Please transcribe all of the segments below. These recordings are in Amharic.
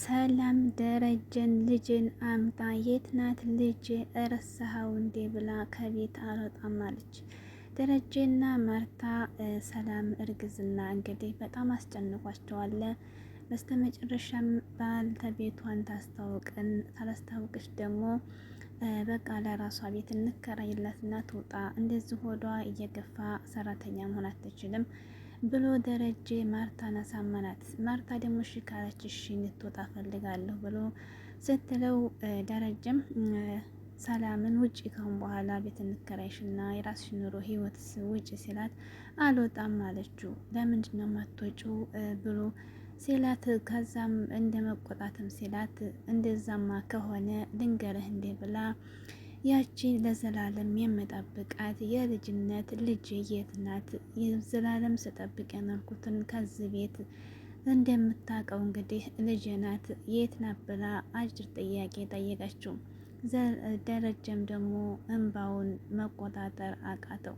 ሰላም ደረጀን ልጅን አምጣ፣ የት ናት ልጅ እረሳኸው እንዴ ብላ ከቤት አልወጣም አለች። ደረጀና ማርታ ሰላም እርግዝና እንግዲህ በጣም አስጨንቋቸዋል። በስተመጨረሻም ባልተቤቷን ታስታውቅን ታላስታውቅች ደግሞ በቃ ለራሷ ቤት እንከራይላትና ትውጣ፣ እንደዚህ ሆዷ እየገፋ ሰራተኛ መሆን አትችልም ብሎ ደረጀ ማርታን አሳመናት። ማርታ ደግሞ እሺ ካለች እሺ እንድትወጣ ፈልጋለሁ ብሎ ስትለው ደረጀም ሰላምን ውጪ ካሁን በኋላ ቤት እንከራይሽና የራስሽ ኑሮ ህይወት ውጪ ሲላት አልወጣም አለችው። ለምንድን ነው የማትወጪው ብሎ ሲላት ከዛም እንደ መቆጣትም ሲላት እንደዛማ ከሆነ ልንገርህ እንዴ ብላ ያቺ ለዘላለም የምጠብቃት የልጅነት ልጅ የት ናት? የዘላለም ስጠብቅ የኖርኩትን ከዚህ ቤት እንደምታውቀው እንግዲህ ልጅ ናት የት ናት ብላ አጭር ጥያቄ ጠየቀችው። ደረጀም ደግሞ እንባውን መቆጣጠር አቃተው።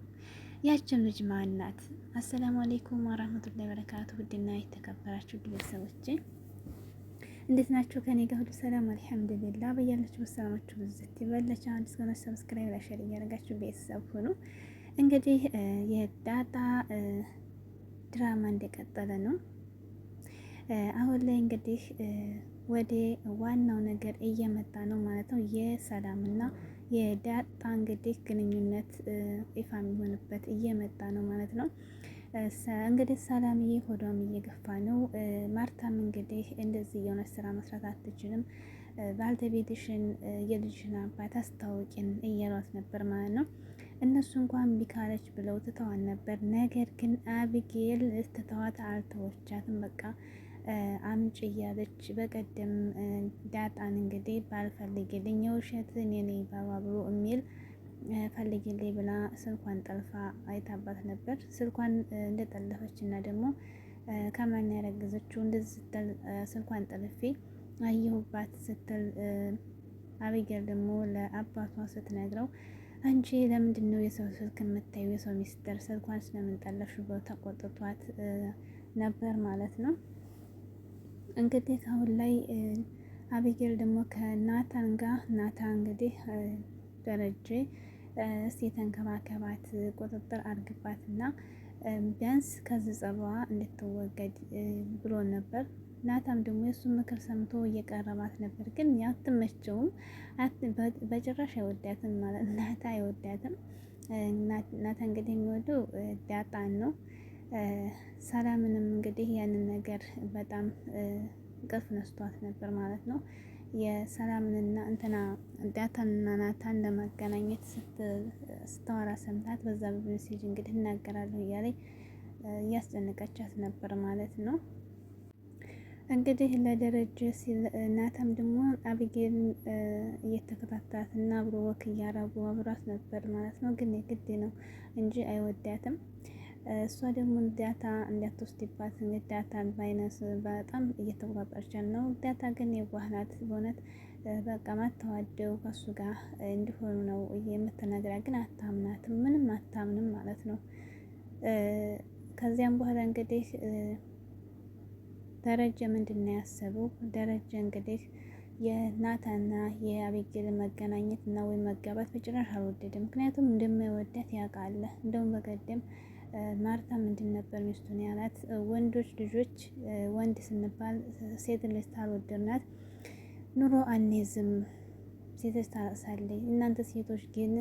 ያችን ልጅ ማን ናት? አሰላሙ አሌይኩም ወራህመቱላሂ ወበረካቱ። ውድና የተከበራችሁ ቤተሰቦቼ እንዴት ናችሁ? ከኔ ጋር ሁሉ ሰላም አልሐምዱሊላህ። በያላችሁ ሰላማችሁ ብዝት ይበል። ለቻናል እስከሆነ subscribe፣ share እያደረጋችሁ ቤተሰብ ሁኑ። እንግዲህ የዳጣ ድራማ እንደቀጠለ ነው። አሁን ላይ እንግዲህ ወደ ዋናው ነገር እየመጣ ነው ማለት ነው። የሰላምና የዳጣ እንግዲህ ግንኙነት ይፋ የሚሆንበት እየመጣ ነው ማለት ነው። እንግዲህ ሰላምዬ ሆዷም እየገፋ ነው። ማርታም እንግዲህ እንደዚህ የሆነ ስራ መስራት አትችልም፣ ባልተቤትሽን የልጅሽን አባት አስታውቂን እያሏት ነበር ማለት ነው። እነሱ እንኳን ቢካለች ብለው ትተዋን ነበር። ነገር ግን አቢጌል ትተዋት አልተወቻትም። በቃ አምጭ እያለች በቀደም ዳጣን እንግዲህ ባልፈልግልኝ የውሸት እኔ ነኝ ባባ ብሎ የሚል ፈልጊልኝ ብላ ስልኳን ጠልፋ አይታባት ነበር። ስልኳን እንደጠለፈች እና ደግሞ ከማን ያረገዘችው እንደዚህ ስትል ስልኳን ጠልፌ አየሁባት ስትል አቢጌል ደግሞ ለአባቷ ስትነግረው አንቺ ለምንድን ነው የሰው ስልክ የምታዩ? የሰው ሚስጥር ስልኳን ስለምን ጠለፍሽ? ብሎ ተቆጥቷት ነበር ማለት ነው። እንግዲህ አሁን ላይ አቢጌል ደግሞ ከናታን ጋር ናታን እንግዲህ ደረጀ እስቲ የተንከባከባት ቁጥጥር አድርግባት እና ቢያንስ ከዚህ ጸባዋ እንድትወገድ ብሎ ነበር። ናታም ደግሞ የእሱን ምክር ሰምቶ እየቀረባት ነበር። ግን አትመቸውም፣ በጭራሽ አይወዳትም ማለት ናታ አይወዳትም። ናታ እንግዲህ የሚወደው ዳጣን ነው። ሰላምንም እንግዲህ ያንን ነገር በጣም እንቅልፍ ነስቷት ነበር ማለት ነው። የሰላምንና እንትና ዳታንና ናታን ለማገናኘት ስታወራ ሰምታት በዛ በ message እንግዲህ እናገራለሁ እያለኝ እያስጨነቀቻት ነበር ማለት ነው። እንግዲህ ለደረጀ ሲል ናታም ደግሞ አቢጌል እየተከታተላት እና አብሮ walk እያረጉ አብሯት ነበር ማለት ነው። ግን የግድ ነው እንጂ አይወዳትም። እሷ ደግሞ ዳታ እንዳትወስድባት ዳታን ባይነስ በጣም እየተቆጣጠረች ነው። ዳታ ግን የዋህ ናት በእውነት በቃ ማተዋደው ከሱ ጋር እንዲሆኑ ነው የምትነግራት፣ ግን አታምናትም፣ ምንም አታምንም ማለት ነው። ከዚያም በኋላ እንግዲህ ደረጀ ምንድን ነው ያሰበው? ደረጀ እንግዲህ የናታና የአቤጌል መገናኘት እና ወይም መጋባት በጭራሽ አልወደደም። ምክንያቱም እንደማይወዳት ያውቃል። እንደውም በቀደም ማርታ ምንድን ነበር ሚስቱን ያላት? ወንዶች ልጆች ወንድ ስንባል ሴት ልጅ ታልወደድናት ኑሮ አንይዝም፣ ሴት ልጅ ታለቅሳለች። እናንተ ሴቶች ግን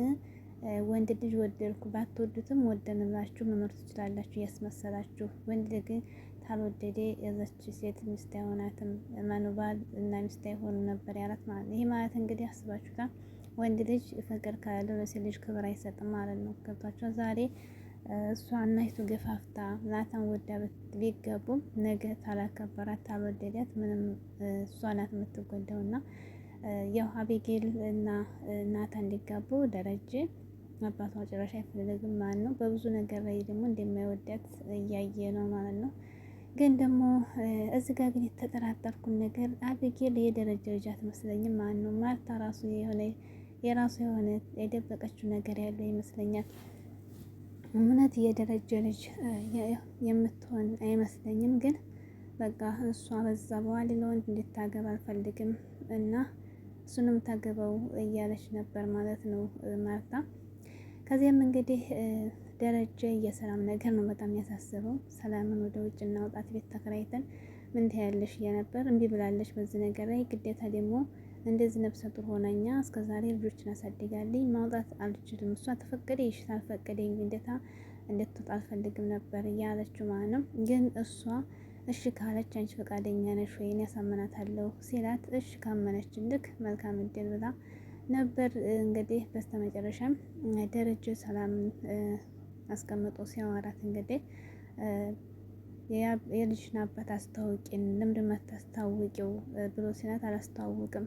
ወንድ ልጅ ወደድኩ ባትወዱትም ወደንላችሁ መኖር ትችላላችሁ እያስመሰላችሁ። ወንድ ግን ታልወደደ የዛች ሴት ሚስት አይሆናትም፣ ማኑባል እና ሚስት አይሆኑ ነበር ያላት ማለት ነው። ይሄ ማለት እንግዲህ አስባችሁታ ወንድ ልጅ ፍቅር ከሌለው ለሴት ልጅ ክብር አይሰጥም ማለት ነው። ገብቷቸው ዛሬ እሷ እናይቱ ገፋፍታ ናታን ወዳ ቢገቡም ነገ ታላከበራት ታልወደዳት ምንም እሷ ናት የምትጎዳው። እና ያው አቤጌል እና ናታን እንዲጋቡ ደረጀ አባቷ ጭራሽ አይፈልግም ማለት ነው። በብዙ ነገር ላይ ደግሞ እንደማይወዳት እያየ ነው ማለት ነው። ግን ደግሞ እዚህ ጋር ግን የተጠራጠርኩን ነገር አቤጌል የደረጀ ልጅ አትመስለኝም ማለት ነው። ማርታ ራሱ የሆነ የራሱ የሆነ የደበቀችው ነገር ያለ ይመስለኛል። እውነት የደረጀ ልጅ የምትሆን አይመስለኝም። ግን በቃ እሷ በዛ በኋላ ለወንድ እንድታገባ አልፈልግም እና እሱንም ታገባው እያለች ነበር ማለት ነው ማርታ። ከዚያም እንግዲህ ደረጀ የሰላም ነገር ነው በጣም ያሳስበው። ሰላምን ወደ ውጭ እናውጣት ቤት ተከራይተን ምን ትያለሽ እየነበር እምቢ ብላለች። በዚህ ነገር ላይ ግዴታ ደግሞ እንደዚህ ነፍሰ ጡር ሆነኛ እስከዛሬ ልጆችን አሳድጋለኝ ማውጣት አልችልም። እሷ ተፈቀደ ይሽ አልፈቀደኝ ግዴታ እንድትወጣ አልፈልግም ነበር እያለችው ማለት ነው። ግን እሷ እሺ ካለች አንቺ ፈቃደኛ ነሽ ወይ እኔ ያሳምናታለሁ ሲላት እሺ ካመነች ልክ መልካም እድል ብላ ነበር። እንግዲህ በስተመጨረሻም ደረጀ ሰላም አስቀምጦ ሲያወራት እንግዲህ የልጅሽን አባት አስታውቂን፣ ለምንድን ነው የማታስታውቂው ብሎ ሲላት አላስተዋውቅም፣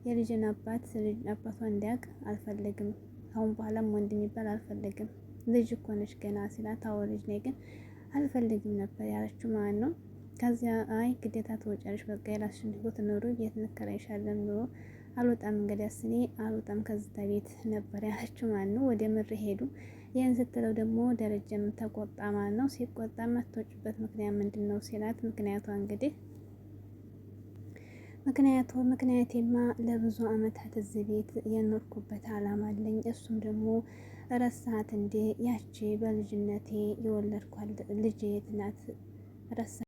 የልጅን አባት አባቷ እንዲያውቅ አልፈልግም፣ አሁን በኋላም ወንድ የሚባል አልፈልግም፣ ልጅ እኮ ነች ገና ሲላት አዎ ልጅ ነኝ ግን አልፈልግም ነበር ያለችው ማለት ነው። ከዚያ አይ ግዴታ ትወጫለሽ፣ በቃ የራስሽን ህይወት ኑሩ፣ የት እንከራይሻለን ብሎ አልወጣም እንግዲያስ እኔ አልወጣም ከዚህ ቤት ነበር ያለችው ማለት ነው። ወደ ምር ሄዱ። ይህን ስትለው ደግሞ ደረጀም ተቆጣ ማለት ነው። ሲቆጣ የማትወጭበት ምክንያት ምንድን ነው ሲላት፣ ምክንያቷ እንግዲህ ምክንያቱ ምክንያቴማ ለብዙ አመታት እዚህ ቤት የኖርኩበት አላማ አለኝ። እሱም ደግሞ ረሳት እንዴ? ያቺ በልጅነቴ የወለድኳት ልጄ የት ናት? ረሳ